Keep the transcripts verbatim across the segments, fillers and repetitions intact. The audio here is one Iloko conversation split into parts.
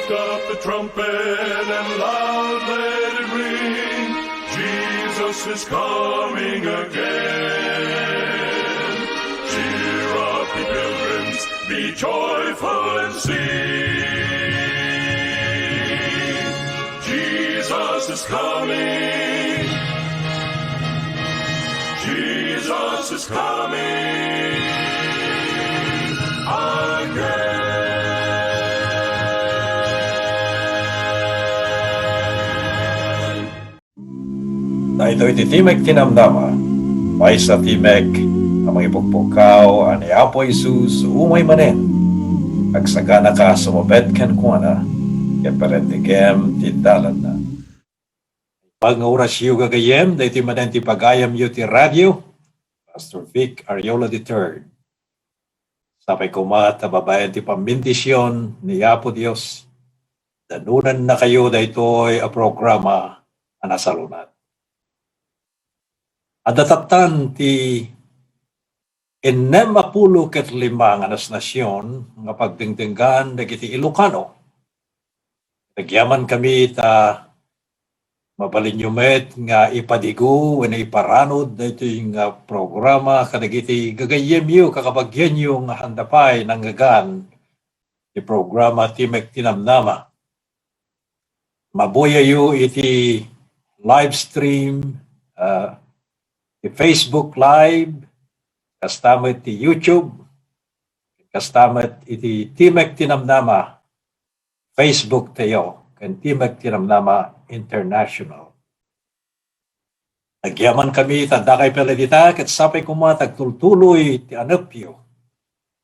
Up the trumpet and loud let it ring. Jesus is coming again. Cheer up, ye pilgrims, be joyful and sing. Jesus is coming. Jesus is coming again. Daytoy ti Timek ti Namnama, maysa a timek a mangipukpukkaw a ni Apo Jesus umay manen. Agsaganaka a sumabet kenkuana, ket parentegem ti dalanna. Pag nga orasyo gagayyem, daytoy manen ti pagayamyo ti radio, Pastor Vic Ariola the third. Sapay koma ta babaen ti pambendision ni Apo Dios, danonennakayo daytoy a programa a nasalunat. Adda tattan ti ennem a pulo ket lima nga nasnasion nga pagdengdenggan dagiti Ilocano. Nagyamankami ta mabalinyo met nga ipadigo wenno iparanud daytoy nga programa kadagiti gagayyemyo, kakabagianyo nga haanda pay nanggagan ti programa Timek ti Namnama. Mabuyayo iti live stream, ah, ti Facebook Live, kasta met ti YouTube, kasta met iti Timek ti Namnama Facebook tayo, ken Timek ti Namnama International. Nagyamankami ta dakay pay la dita, ket sapay koma ta agtultuloy ti anepyo.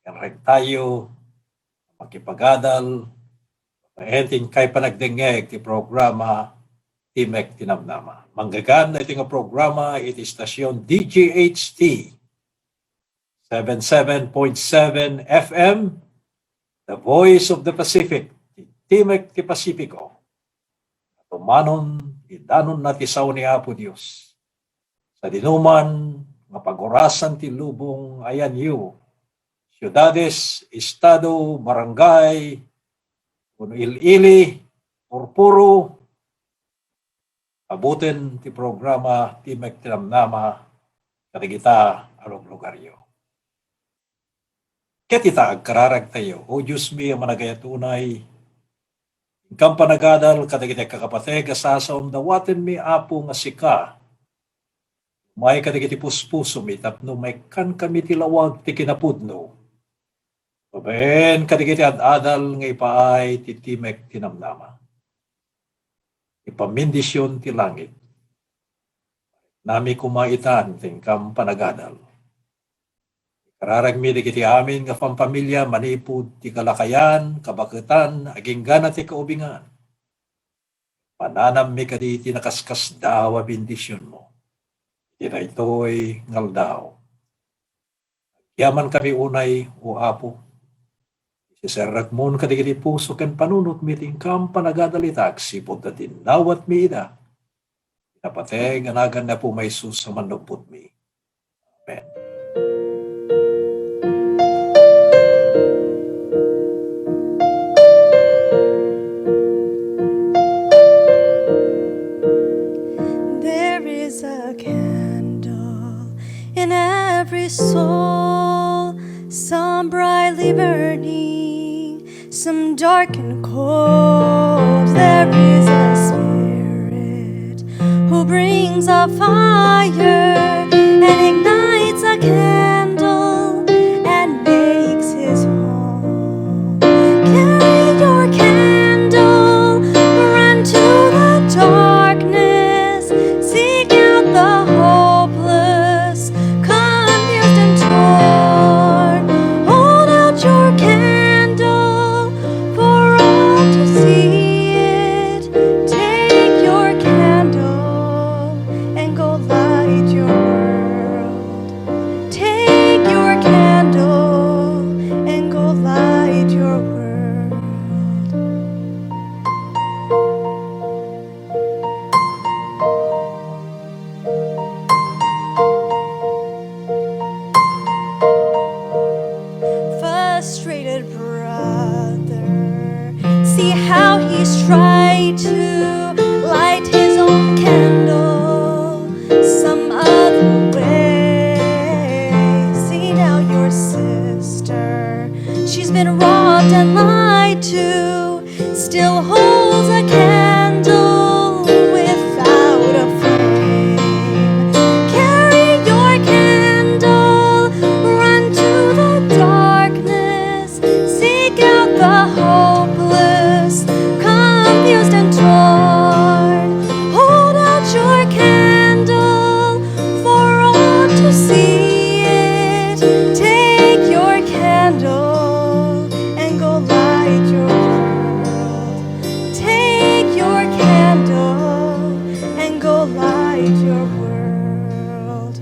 Ken riktayo makipagadal babaen ti inkay panagdengngeg ti programa Timek ti Namnama. Manggagan daytoy nga programa iti estasion D G H T, seven seven point seven F M, The Voice of the Pacific, ti Timek ti Pasifiko. Tumanon ti danonna ti sao ni Apo Dios. Sadinoman nga pagurasan ti lubong, ayanyo, siudades, estado, barangay, wenno il-ili, purpuro, abuten ti programa Timek ti Namnama kadagita a luglugaryo. Ket ita, agkararagtayo, O Diosmi a managayat unay, inkam panagadal kadagiti kakapateg a sasaom, dawatenmi, Apo, nga sika umay kadagiti puspusomi tapno maikkankami ti lawag ti kinapudno. Babaen kadagiti ad-adal nga ipaay ti Timek ti Namnama. Ti pambendision ti langit. Nami koma itan ti inkam panagadal. Ikararagmi dagiti amin nga pampamilya manipud ti kalakayan, kabaketan, agingga ti kaubingan. Pananammi kadi ti nakaskasdaaw a bendisionmo iti daytoy nga aldaw. Agyamankami unay, O Apo. Iserrekmon kadagiti puso ken panunotmi ti inkam panagadal ita agsipud ta dinnawatmi ida. Napateg a nagan ni Apomi a Jesus a Mannubbotmi. Amen. There is a candle in every soul, some brightly burning, some dark and cold. There is a spirit who brings a fire and ignites a candle and makes his home. Carry your candle, run to the darkness, seek out the hopeless, confused and torn. Hold out your candle for all to see it. Take your candle and go light your world. and robbed and lied to, still holds a candle without a flame. Carry your candle, run to the darkness, seek out the hopeless, confused and torn. Hold out your candle for all to see it. Take your candle and go light your world. Take your candle and go light your world.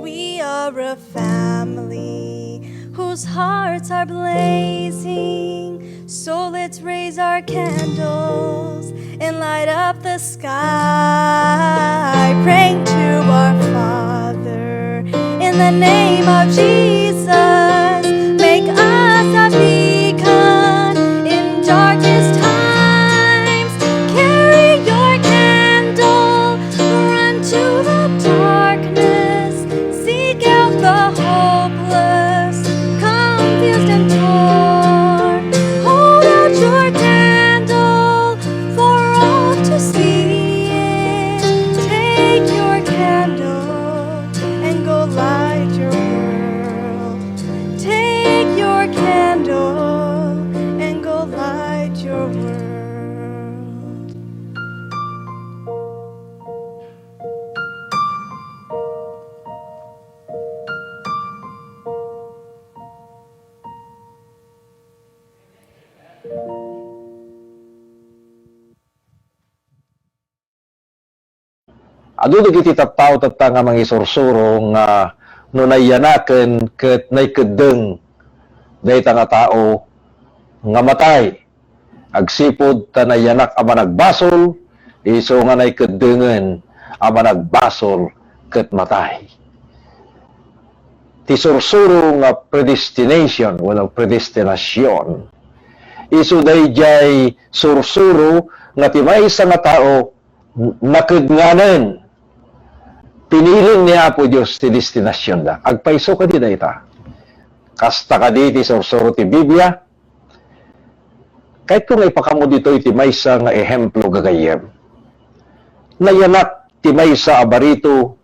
We are a family whose hearts are blazing. So let's raise our candles and light up the sky. Praying to our Father in the name of Jesus. Make us a beacon in darkest times. Carry your candle, run to the darkness, seek out the hopeless, confused and torn. Hold out your candle for all to see it. Take your candle and go light your world. Take your candle and go light your world. Adu dagiti tattao tatta nga mangisursuro nga no nayyanaken ket naikeddeng dayta nga tao nga matay. Agsipud ta nayanak a managbasol, isu nga naikeddengen a managbasol ket matay. Ti sursuro nga predestination wenno predestinasion, isu daydiay sursuro nga ti maysa nga tao nakednganen. Pinilen ni Apo Dios ti destinasionda. Agpayso kadi dayta? Kasta kadi ti sursuro ti Biblia? Kayatko nga ipakaammo ditoy ti maysa nga ehemplo, gagayyem. Nayanak ti maysa a barito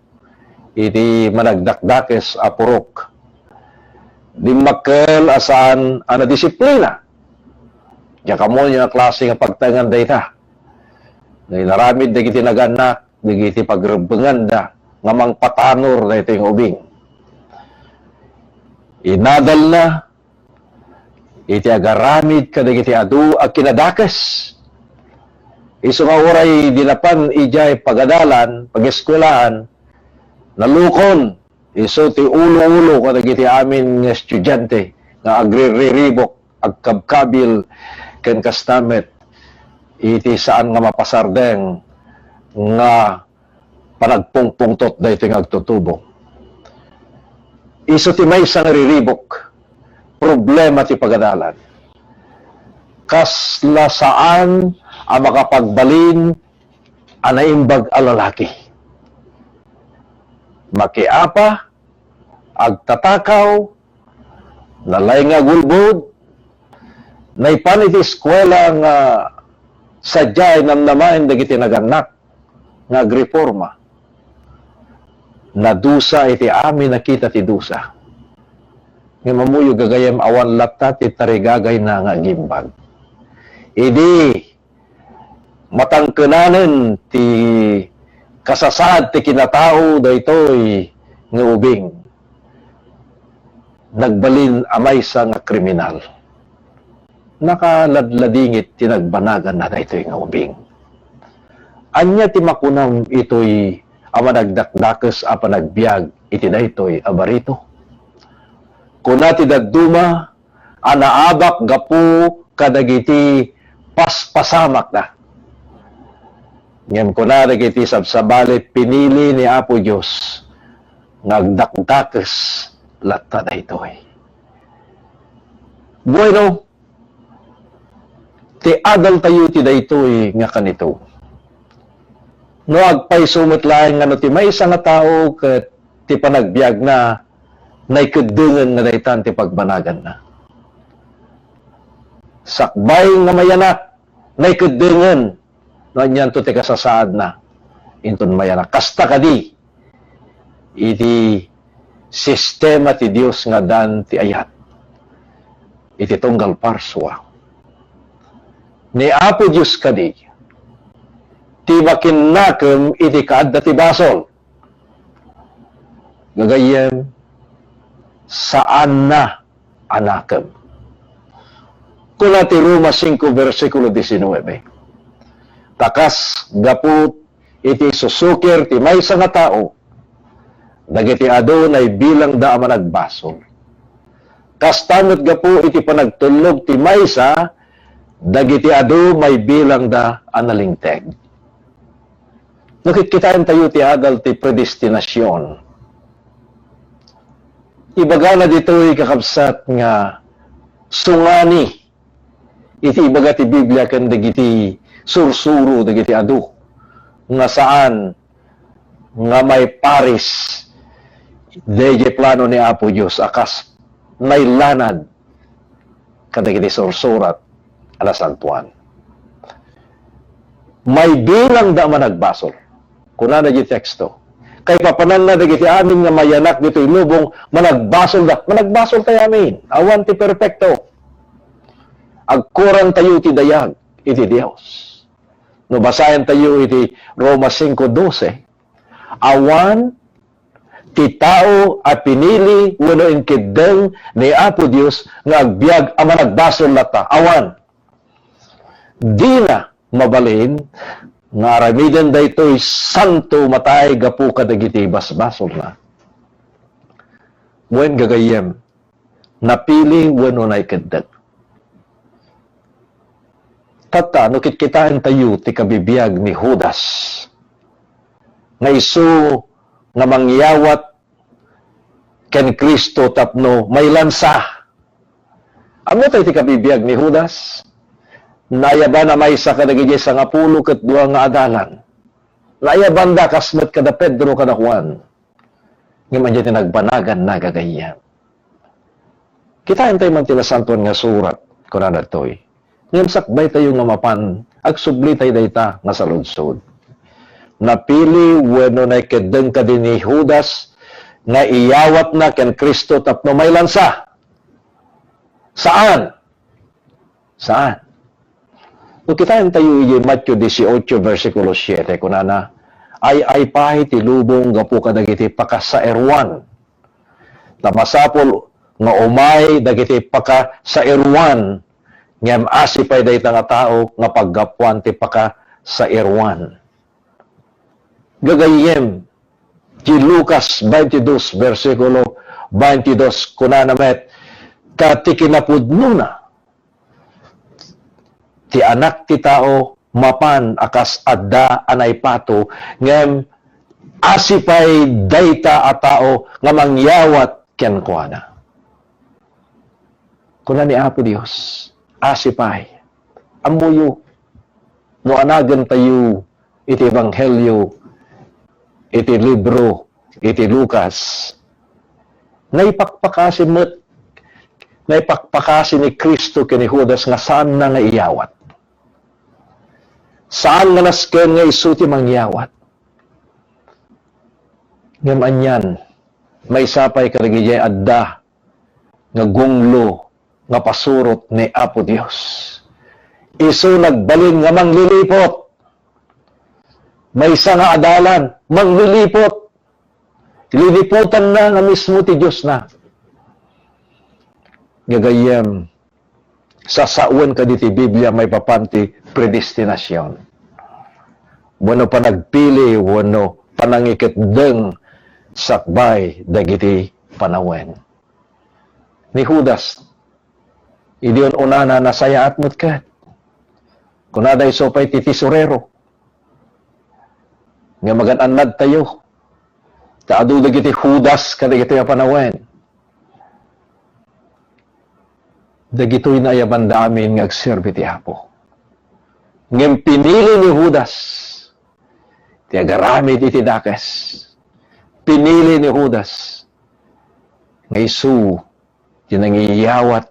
iti managdakdakes a purok. Dimmakkel a saan a nadisiplina. Diak ammoyo a klase nga pagtaengan dayta. Nga inaramid dagiti nagannak, dagiti pagrebbenganda nga mangpatanor daytoy nga ubing. Inadalna iti agaramid kadagiti adu a kinadakes. Isu nga uray di napan idiay pagadalan, pageskuelaan, nalukon isu ti ulo-ulo kadagiti amin nga estudiante nga agririribok, agkabkabil, ken kasta met iti saan nga mapasardeng nga panagpungpungtot daytoy nga agtutubo. Isu ti maysa nga riribok, problema ti pagadalan. Kasla saan a makapagbalin a naimbag a lalaki. Makiapa, agtatakaw, nalaing nga agulbod, naipan iti eskuela nga sadiay namnamaen dagiti nagannak nga agreporma. Nadusa iti amin a kita ti dusa. Ngem ammoyo, gagayyem, awan latta ti tarigagayna nga agimbag. Idi matangkenanen ti kasasaad ti kinatao daytoy nga ubing, nagbalin a maysa nga kriminal. Nakaladladingit ti nagbanaganna daytoy nga ubing. Ania ti makunam itoy a managdakdakes a panagbiag iti daytoy a barito? Kuna ti dadduma a naabak gapu kadagiti paspasamakna. Ngem kuna dagiti sabsabali, pinili ni Apo Dios nga agdakdakes latta daytoy. Bueno, Ti adaltayo ti daytoy nga kanito. No agpayso met laeng nga no ti maysa nga tao ket ti panagbiagna naikeddengen nga daytan ti pagbanaganna. Sakbay nga mayanak, naikeddengen no anianto ti kasasaadna inton mayanak. Kasta kadi iti sistema ti Dios nga addaan ti ayat iti tunggal Parsua. Ni Apo Dios kadi ti makinnakem iti kaadda ti basol. Gagayyem, saanna a nakem. Kuna ti Roma singko, bersikulo diecinuebe, ta kas gapu iti susukir ti maysa nga tao, dagiti adu naibilangda a managbasol. Kasta met gapu iti panagtullog ti maysa, dagiti adu maibilangda a nalingteg. No kitkitaentayo ti adal ti predestinasion, ibagana ditoy, kakabsat, nga sungani iti ibaga ti Biblia ken dagiti sursuro dagiti adu nga saan nga maiparis daydiay plano ni Apo Dios a kas nailanad kadagiti sursurat a nasantoan. Maibilangda a managbasol. Kunana di teksto, kaipapananna dagiti amin nga mayanak ditoy lubong, managbasolda. Managbasoltayo amin. Awan ti perpekto. Agkurantayo ti dayag iti Dios. No basaentayo iti Roma singko dose, awan ti tao a pinili wenno inkeddeng ni Apo Dios nga agbiag a managbasol latta. Awan. Dina mabalin nga aramiden daytoy santo matay gapu kadagiti basbasolna. Wen, gagayyem, napili wenno naikeddeng. Tatta, no kitkitaentayo ti kabibiag ni Judas, nga isu nga mangyawat ken Cristo tapno mailansa. Ammotay ti kabibiag ni Judas? Naayaban a maysa kadagiti sangapulo ket dua nga adalan. Naayabanda kas met kada Pedro, kada Juan. Ngem ania ti nagbanaganna, gagayyem? Kitaentayo man ti Nasantoan nga Surat, kunana ditoy, ngem sakbaytayo nga mapan, agsublitayo dayta nga saludsod. Napili wenno naikeddeng kadi ni Judas nga iyawatna ken Cristo tapno mailansa? Saan. Saan. No kitaentayo idiay Mateo dieciocho, bersikulo siete, kunana, "Ay-ay pay ti lubong gapu kadagiti pakasaeruan. Ta masapul nga umay dagiti pakasaeruan, ngem asi pay dayta nga tao nga paggapuan ti pakasaeruan." Gagayyem, ti Lucas twenty-two, bersikulo twenty-two, kunana met, ta ti kinapudnona, ti Anak ti Tao mapan a kas adda a naipato, ngem asi pay dayta a tao nga mangyawat kenkuana. Kuna ni Apo Dios, asi pay. Ammoyo, no anagentayo iti Ebanghelio, iti libro iti Lucas, naipakpakasi met, naipakpakasi ni Cristo ken ni Judas nga saanna nga iyawat. Saan nga nasken nga isu ti mangyawat. Ngem anian, maysa pay kadagiti adda nga gunglo nga pasurot ni Apo Dios. Isu nagbalin nga mangliliput. Maysa nga adalan, mangliliput. Liliputanna nga mismo ti Diosna. Gagayyem, sasawen kadi ti Biblia maipapan ti predestinasion wenno panagpili wenno panangikeddeng sakbay dagiti panawen. Ni Judas, idi un-unana, nasayaat met ket. Kunada isu pay ti tesorero nga magan-annadtayo, ta adu dagiti Judas kadagitoy a panawen. Dagitoy naayabanda amin nga agserbi ti Apo. Ngem pinili ni Judas ti agaramid iti dakes. Pinili ni Judas nga isu ti nangiyawat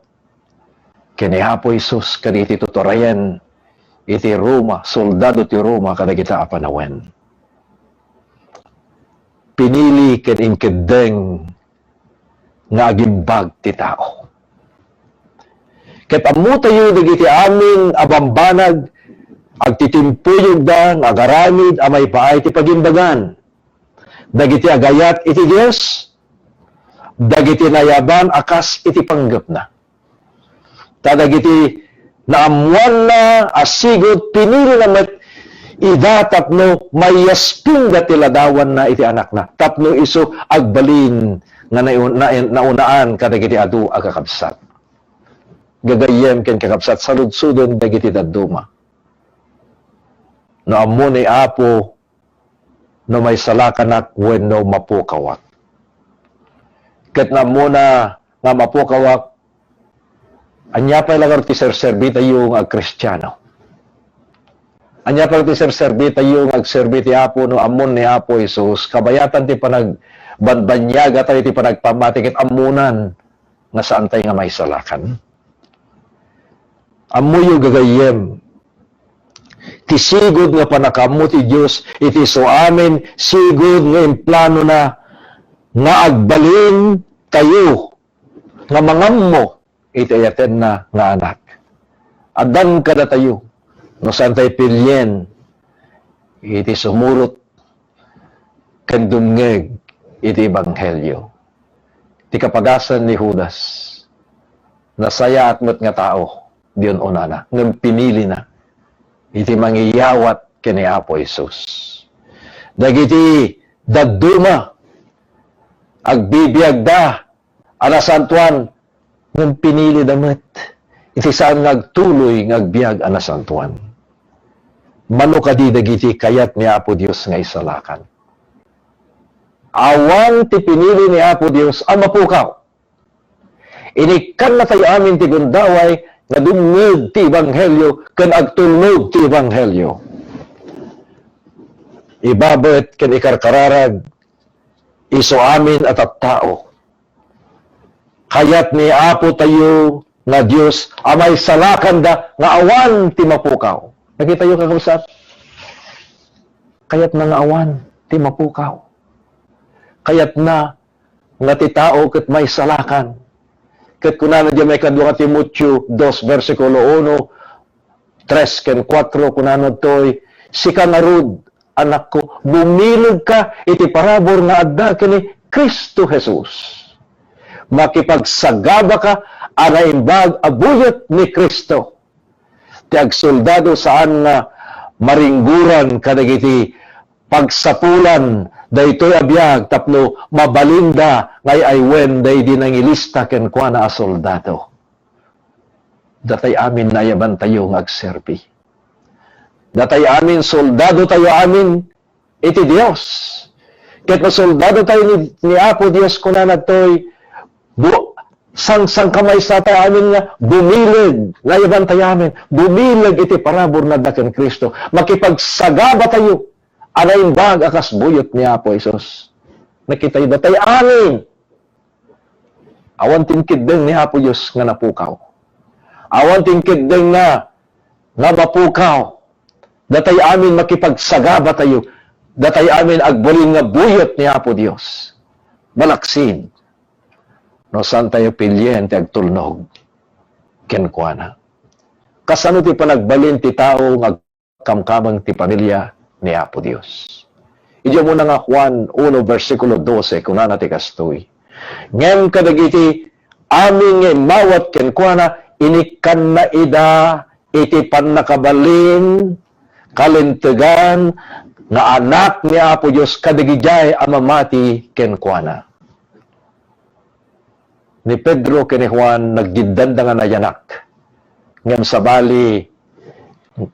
ken ni Apo Jesus kadagiti tuturayen iti Roma, soldado ti Roma kadagita a panawen. Pinili ken inkeddeng nga agimbag ti tao. Ket ammotayo dagiti amin a bambanag, agtitimpuyogda nga agaramid a maipaay ti pagimbagan dagiti agayat iti Dios, dagiti nayaban a kas iti panggepna. Ta dagiti naammoanna a sigud, pinilina met ida tapno maiyaspingda ti ladawanna iti Anakna, tapno isu agbalin nga naiun-, na-, naunaan kadagiti adu a kakabsat. Gagayyem ken kakabsat, saludsoden dagiti dadduma. No ammo ni Apo no maisalakanak wenno mapukawak. Ket no ammona nga mapukawak, ania pay la ngarud ti serserbitayo nga agkristiano? Ania pay ti serserbitayo nga agserbi ti Apo no ammon ni Apo Jesus, kabayatan ti panagbanbaniagatayo ti panagpammati ket ammonan nga saantay nga maisalakan? Ammoyo, gagayyem, ti sigud nga pannakaammo ti Dios iti isu amin, sigud nga implanona nga agbalin tayo nga mangammo iti ayatenna nga Anak. Addan kadatayo no saantay pilien iti sumurot ken dumngeg iti ebanghelio. Ti kapagasan ni Judas, nasayaat met nga tao, di un-unana, ngem pinilina iti mangiyawat ken ni Apo Jesus. Dagiti dadduma, agbibiagda a nasantoan, ngem pinilida met iti saan nga agtuloy nga agbiag a nasantoan. Mano kadi dagiti kayat ni Apo Dios nga isalakan? Awan ti pinili ni Apo Dios a mapukaw. Inikkannatayo amin ti gundaway nga dumngeg ti ebanghelio ken agtulnog ti ebanghelio. Ibabet ken ikarkararag isu amin a tattao. Kayat ni Apo tayo nga Dios a maisalakanda nga awan ti mapukaw. Nakitayo, kakabsat? Kayatna nga awan ti mapukaw. Kayatna nga ti tao ket maisalakan. Ket kunana diay maikadua nga Timoteo dos, bersikulo uno, tres ken kuatro, kunana ditoy, sika ngarud, anakko, bumilegka iti parabur nga adda ken ni Cristo Jesus. Makipagsagabaka a naimbag a buyot ni Cristo. Ti agsoldado saan nga maringguran kadagiti pagsapulan daytoy a biag tapno mabalinda nga ay-aywen daydi nangilista kenkuana a soldado. Datay amin naayabantayo nga agserbi. Datay amin, soldadotayo amin iti Dios. Ket no soldadotayo ni, ni Apo Dios, kunana ditoy, bu-, sangsangkamaysatayo amin nga bumileg, naayabantayo amin, bumileg iti parabur nga adda ken Cristo. Makipagsagabatayo a naimbag a kas buyot ni Apo Jesus. Nakitayo, datay amin. Awan ti inkeddeng ni Apo Dios nga napukaw. Awan ti inkeddeng nga, nga mapukaw. Datay amin makipagsagabatayo. Datay amin agbalin nga buyot ni Apo Dios. Malaksid, no saantayo pilien ti agtulnog kenkuana. Kasano ti panagbalin ti tao nga kamkameng ti pamilia ni Apo Dios. Idiay umuna nga Juan uno, bersikulo dose, kunana ti kastoy, "Ngem kadagiti amin nga immawat kenkuana, inikkanna ida iti pannakabalin, kalintegan nga Anak ni Apo Dios kadagidiay a mamati kenkuana." Ni Pedro ken ni Juan, naggiddanda nga nayanak, ngem sabali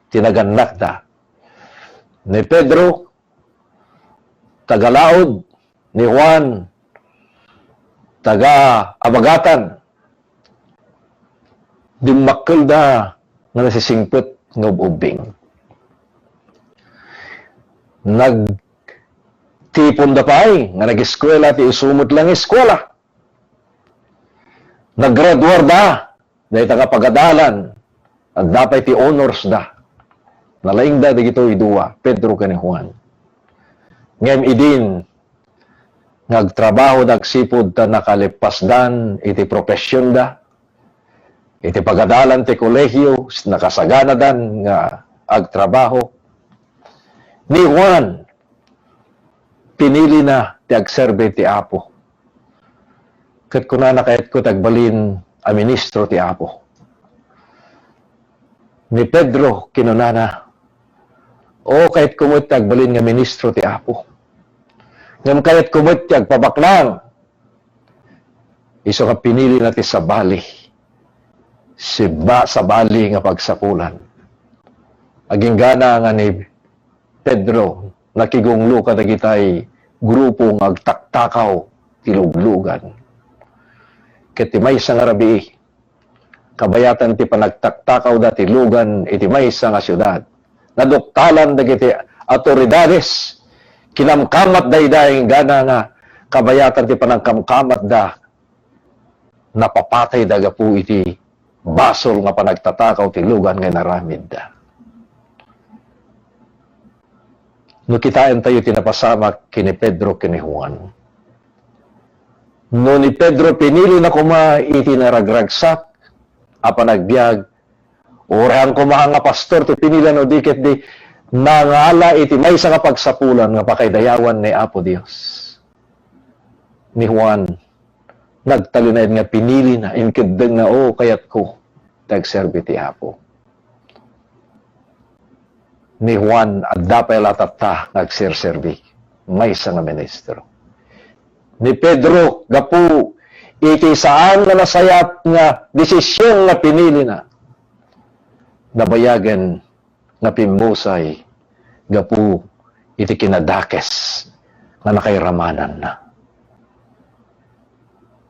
ti nagannakda. Ni Pedro, taga Laod, ni Juan, taga Abagatan. Dimmakkelda nga nasisingpet nga ub-ubbing. Nagtiponda pay nga nageskuela ti isu met la nga eskuela. Naggraduarda dayta nga pagadalan, adda pay ti honors da. Nalaingda dagitoy dua, Pedro ken ni Juan. Ngem idin nga agtrabahoda agsipud ta nakaleppasdan iti profesionda, iti pagadalan ti kolegio, nakasaganadan nga agtrabaho, ni Juan, pinilina ti agserbi ti Apo. Ket kunana, "Kayatko ti agbalin a ministro ti Apo." Ni Pedro, kinunana, "O, kayatko met ti agbalin nga ministro ti Apo. Ngem kayatko met ti agpabaknang." Isu nga pinilina ti sabali, siba-, sabali nga pagsapulan. Aginggana nga ni Pedro nakigunglo kadagitay grupo nga agtaktakaw ti luglugan. Ket ti maysa nga rabii, kabayatan ti panagtaktakawda ti lugan iti maysa nga siudad, naduktalan dagiti autoridades, kinamkamatda ida, inggana nga kabayatan ti panangkamkamatda, napapatayda gapu iti basol nga panagtatakaw ti lugan nga inaramidda. No kitaentayo ti napasamak ken ni Pedro ken ni Juan. No ni Pedro pinili na koma iti naragragsak a panagbiag, uray koma nga pastor ti pinili no di ket di nangala iti maysa nga pagsapulan nga pakaidayawan ni Apo Dios. Ni Juan, nagtalinaed nga pinili na, inkeddeng na, "O, kayatko ti agserbi ti Apo." Ni Juan, adda pay la tatta nga agserserbi, maysa nga ministro. Ni Pedro, gapu iti saan nga nasayat nga desisyon nga pinili na, nabayagen nga pimmusay gapu iti kinadakes nga nakairamananna.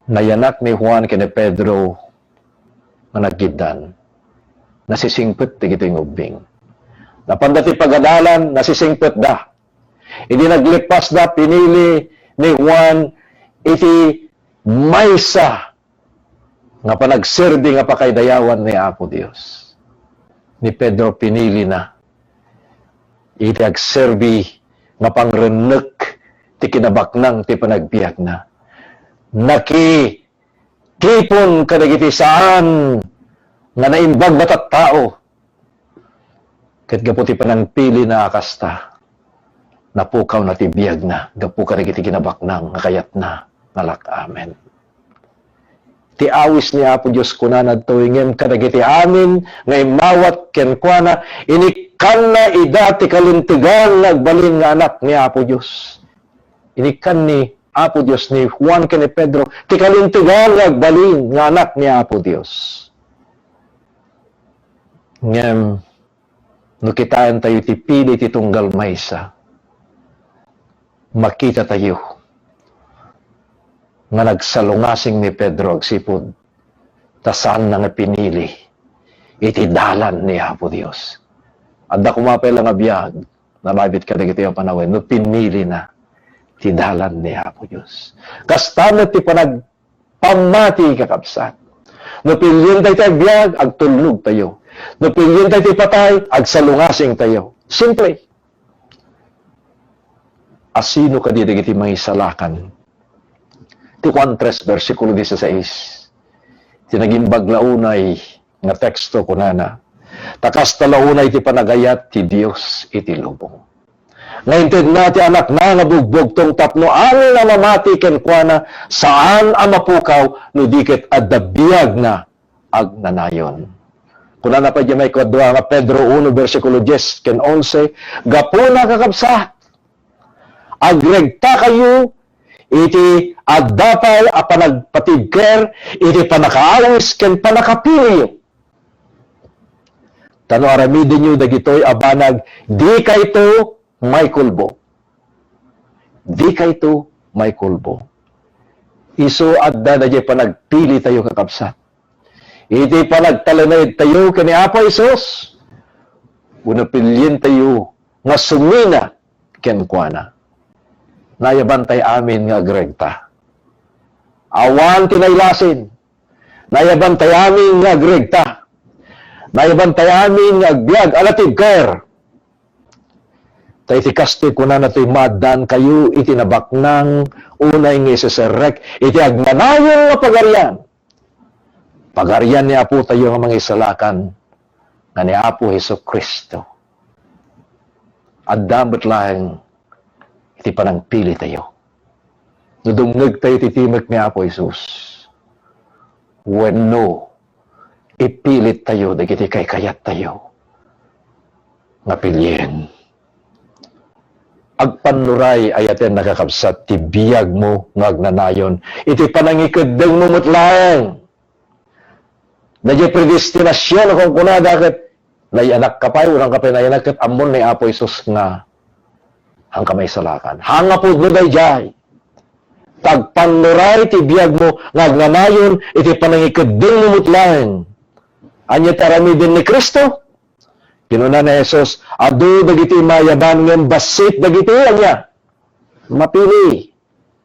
Nayanak ni Juan ken ni Pedro nga nagiddan, nasisingpet dagiti ngubbing. Napanda ti pagadalan, nasisingpetda. Idi nagleppasda, pinili ni Juan iti maysa nga panagserbi nga pakaidayawan ni Apo Dios. Ni Pedro, pinili na iti agserbi nga pangrennek ti kinabaknang ti panagbiagna. Nakitipon kadagiti saan nga naimbag nga tattao. Ket gapu ti panangpili na a kasta, napukaw na ti biagna gapu kadagiti kinabaknang nga kayatna nga lak-amen. Ti awis ni Apo Dios, kunana ditoy, ngem kadagiti amin nga immawat kenkuana, inikkanna ida ti kalintegan nga agbalin nga anak ni Apo Dios. Inikkan ni Apo Dios ni Juan ken ni Pedro ti kalintegan nga agbalin nga anak ni Apo Dios. Ngem, no kitaentayo ti pili ti tunggal maysa, makitatayo nga nagsalungasing ni Pedro agsipud ta saanna nga pinili iti dalan ni Apo Dios. Adda koma pay la nga biag, namabit kadagiti a panawen, no pinili na ti dalan ni Apo Dios. Kasta met ti panag-, pammati, kakabsat. No pilientayo ti agbiag, agtulnogtayo. No pilientayo ti patay, agsalungasingtayo. Simple. Asino kadi dagiti mangisalakan? Ti Juan tres, bersikulo dieciséis. Ti nagimbag la unay nga teksto, kunana, "Ta kasta la unay ti panagayat ti Dios iti lubong, nga intedna ti Anakna nga bugbugtong tapno amin a mamati kenkuana, saan a mapukaw, no di ket adda biagna agnanayon." Kunana pay diay maikadua nga Pedro uno, bersikulo dies ken onse, gapuna, kakabsat, agregtakayo iti adda pay a panagpatibker iti pannakaawis ken pannakapiliyo. Ta no aramidenyo dagitoy a banag, dikayto maikulbo. Dikayto maikulbo. Isu adda daydiay panagpilitayo, kakabsat. Iti panagtalinaedtayo ken ni Apo Jesus, wenno pilientayo nga sumina kenkuana. Nayabantay amin nga agregta. Awan ti nailasin. Nayabantay amin nga agregta. Nayabantay amin nga agbiag a natibker. Ta iti kastoy, kunana, toy maaddaankayo iti nabaknang unay nga iseserrek iti agnanayon nga pagarian. Pagarian ni Apotayo nga Mangisalakan nga ni Apo Jesu-Cristo. Adda met laeng iti panangpilitayo. No dumngegtayo iti timek ni Apo Jesus, wenno ipilittayo dagiti kaykayattayo nga pilien. Agpannuray, ayaten, nakakabsat, ti biagmo nga agnanayon iti panangikeddengmo met laeng. Daydiay predestinasion a kunkunada ket nayanak ka pay, unang ka pay nayanak, ket ammon ni Apo Jesus nga haan ka maisalakan. Haan nga pudno daydiay. Ta agpannuray ti biagmo nga agnanayon iti panangikeddengmo met laeng. Ania ti aramiden ni Cristo? Kinuna ni Jesus, adu dagiti mayaban ngem bassit dagiti ania? Mapili.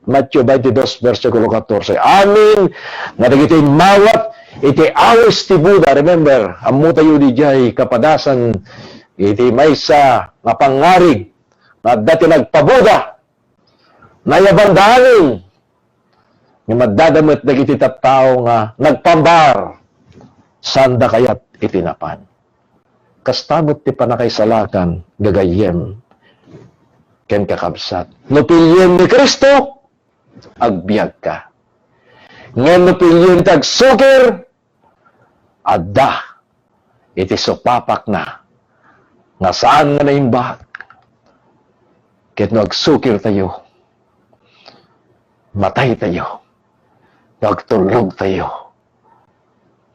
Mateo twenty-two, bersikulo katorse. Amin nga dagiti immawat iti awis ti Buda. Remember, ammotayo diay kapadasan iti maysa nga pangngarig nga adda ti nagpa-Buda. Nayabanda amin. Ngem addada met dagiti tattao nga nagpambar, saanda kayat iti napan. Kasta met ti pannakaisalakan, gagayyem ken kakabsat. No pilien ni Cristo, agbiagka. Ngem no pilien ti agsukir, adda iti supapakna nga saan nga naimbag. Ket no agsukirtayo, mataytayo. No agtullogtayo,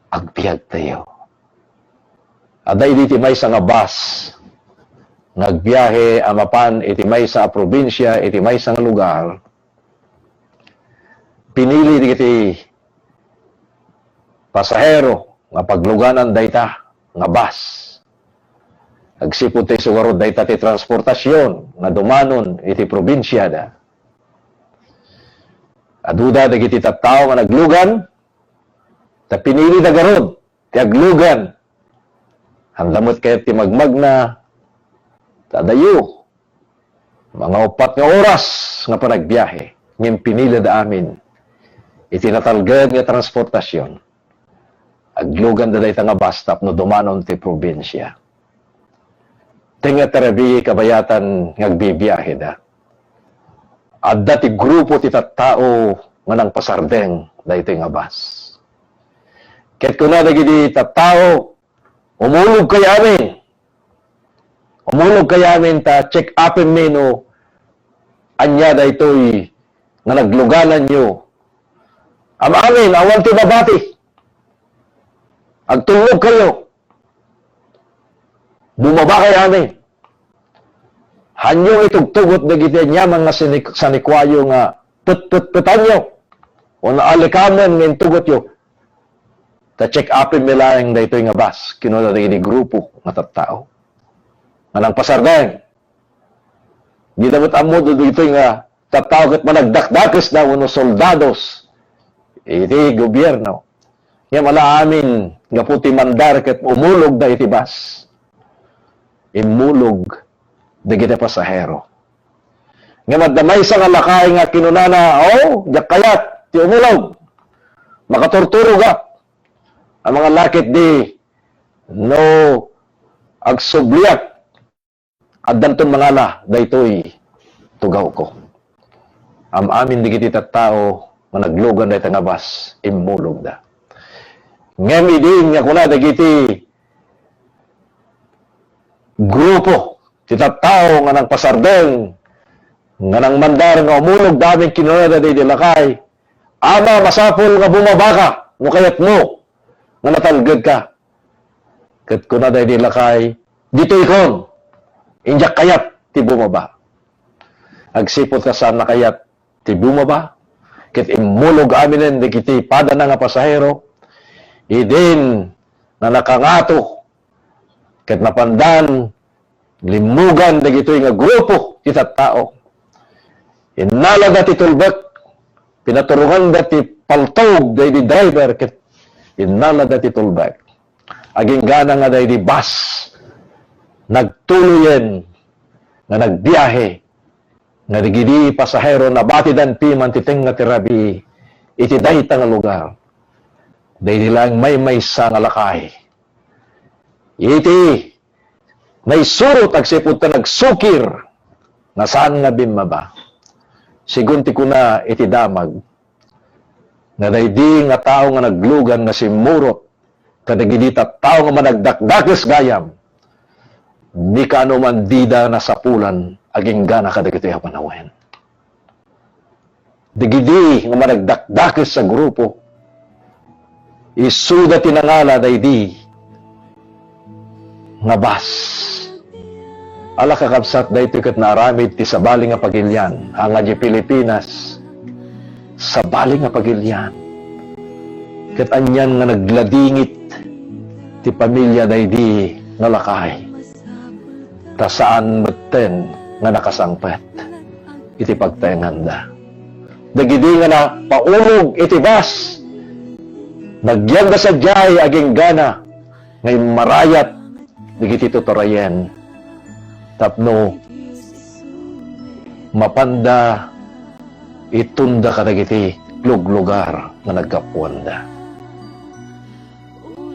agbiagtayo. Adda idi ti maysa nga bus nga agbiahe a mapan iti maysa a probinsia iti maysa nga lugar. Pinili dagiti pasahero nga pagluganan dayta nga bus. Agsipud ta isu ngarud dayta ti transportasion nga dumanon iti probinsiada. Aduda dagiti tattao nga naglugan, ta pinilida ngarud ti aglugan. Haan da met kayat ti magmagna, ta adayo, mga uppat nga oras nga panagbiahe, ngem pinilida amin iti natalged nga transportasion. Agluganda dayta nga bus tapno dumanon ti probinsia. Ti nga tarabii kabayatan nga agbibiaheda, adda ti grupo ti tattao nga nangpasardeng daytoy nga bus. Ket kuna dagiti tattao, "Umulogkayo amin. Umulogkayo amin ta check-upemmi no ania daytoy nga naglugananyo. Am-amin, awan ti mabati. Agtullogkayo. Bumabakayo amin." Hanyo nga itugtugot dagiti aniaman nga sinik-, sanikuayo nga petpetpetanyo, wenno alikamen nga intugotyo. Ta check-upemmi laeng daytoy nga bus, kinuna dagiti grupo nga tattao nga nangpasardeng. Dida met ammo dagitoy nga tattao ket managdakdakesda wenno soldados iti gobierno. Ngem ala amin gapu ti mandar ket umulogda iti bus. Immulog dagiti pasahero. Ngem adda maysa nga lakay nga kinunana, "O, diak kayat ti umulog. Makaturturogak. Amangan la ketdi no agsubliak. Addanton mangala daytoy tugawko." Am-amin dagiti tattao nga naglugan dayta nga bus, immulogda. Ngem idin nga kuna dagiti grupo ti tattao nga nangpasardeng nga nangmandar nga umulogda amin, kinunada daydi lakay, "Ama, masapul nga bumabaka no kayatmo nga natalgedka." Ket kuna daydi lakay, "Ditoykon, indiak kayat ti bumaba." Agsipud ta saanna kayat ti bumaba, ket immulog aminen dagiti padana nga pasahero, idin nga nakangato, ket napandan Limmugan dagitoy nga grupo ti tattao. Innalada ti tulbek, pinaturonganda ti paltog daydi driver ket innalada ti tulbek. Aginggana nga daydi bus nagtuloyen nga nagbiahe nga dagidi pasahero nabatidan piman ti tengnga ti rabii iti dayta nga lugar. Daydi laeng maymaysa nga lakay iti naisurot agsipud ta nagsukir nga saan nga bimmaba. Sigun ti kuna iti damag, nga daydi nga tao nga naglugan nga simmurot kadagidi tattao nga managdakdakes gayam, ni kaano man dida nasapulan aginggana kadagitoy a panawen. Dagidi nga managdakdakes a grupo, isuda ti nangala daydi nga bus. Ala, kakabsat, daytoy ket naaramid ti sabali nga pagilian, ania di Pilipinas, sabali nga pagilian. Ket anian nga nagladingit ti pamilia daydi nga lakay, ta saan metten nga nakasangpet iti pagtaenganda. Dagidi nga napaulog iti bus, nagyanda sadiay aginggana nga immarayat dagiti tuturayen tapno mapanda itunda kadagiti luglugar nga naggapuanda.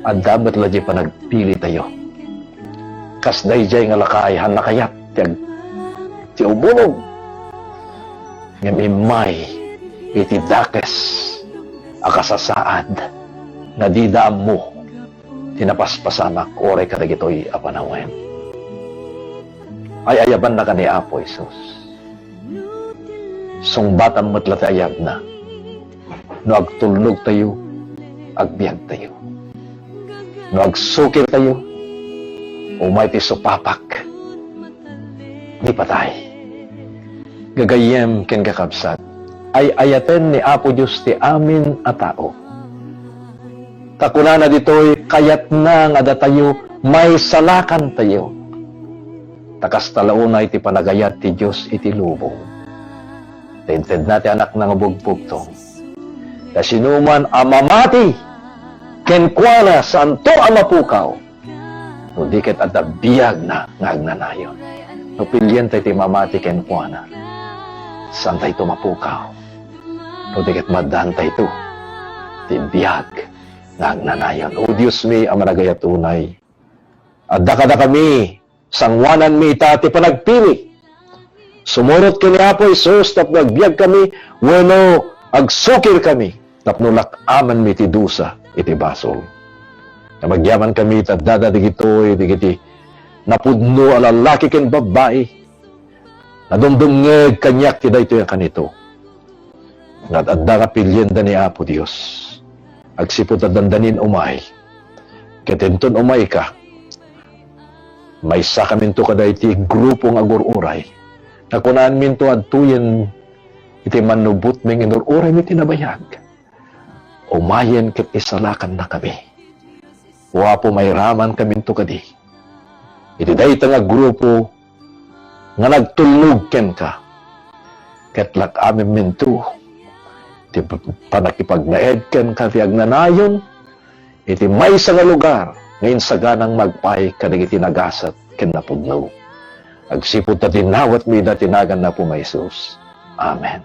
Adda met la di panagpilitayo. Kas daydiay nga lakay, haan a kayat ti ag-, ti umulog. Ngem immay iti dakes a kasasaad nga dida ammo ti napaspasamak uray kadagitoy a panawen. Ay-ayabannaka ni Apo Jesus. Sungbatam met la ti ayabna. No agtulnogtayo, agbiagtayo. No agsukirtayo, umay ti supapak ni patay. Gagayyem ken kakabsat, ay-ayaten ni Apo Dios ti amin a tao. Ta kunana ditoy, kayatna nga datayo maisalakantayo. Ta kasta la unay ti panagayat ti Dios iti lubong. Ta intedna ti Anakna nga bugbugtong. Ta sinuman a mamati kenkuana, saanto a mapukaw. No di ket adda biagna nga agnanayon. No pilientayo ti mamati kenkuana, saantayto mapukaw. No di ket maaddaantayto ti biag nga agnanayon. O Dios mi a managayat unay, adda kadakami, sanguananmi ita ti panagpili. Sumurot ken ni Apo Jesus tapno agbiagkami wenno agsukirkami tapno lak-amanmi ti dusa iti basol. Nga agyamankami ta addada dagitoy dagiti napudno a lallaki ken babbai. Nadumdumngeg kaniak ti daytoy a kanito. Nga adda nga pilienda ni Apo Dios. Agsipud ta dandanin umay. Ket inton umayka, maysakaminto kadayti grupo nga agur-uray. Nakunaanminto adtoyen iti mannubotmi nga inur-uraymi ti nabayag. Umayen ket isalakannakami. O Apo, mairamankaminto kadi iti dayta nga grupo nga nagtulnog kenka. Ket lak-amanminto ti panakipagnaed kenka ti agnanayon iti maysa nga lugar nga insaganang magpaay kadagiti nagasat ken napudno. Agsipud ta dinawatmi ida ti nagan ni Apomi a Jesus. Amen.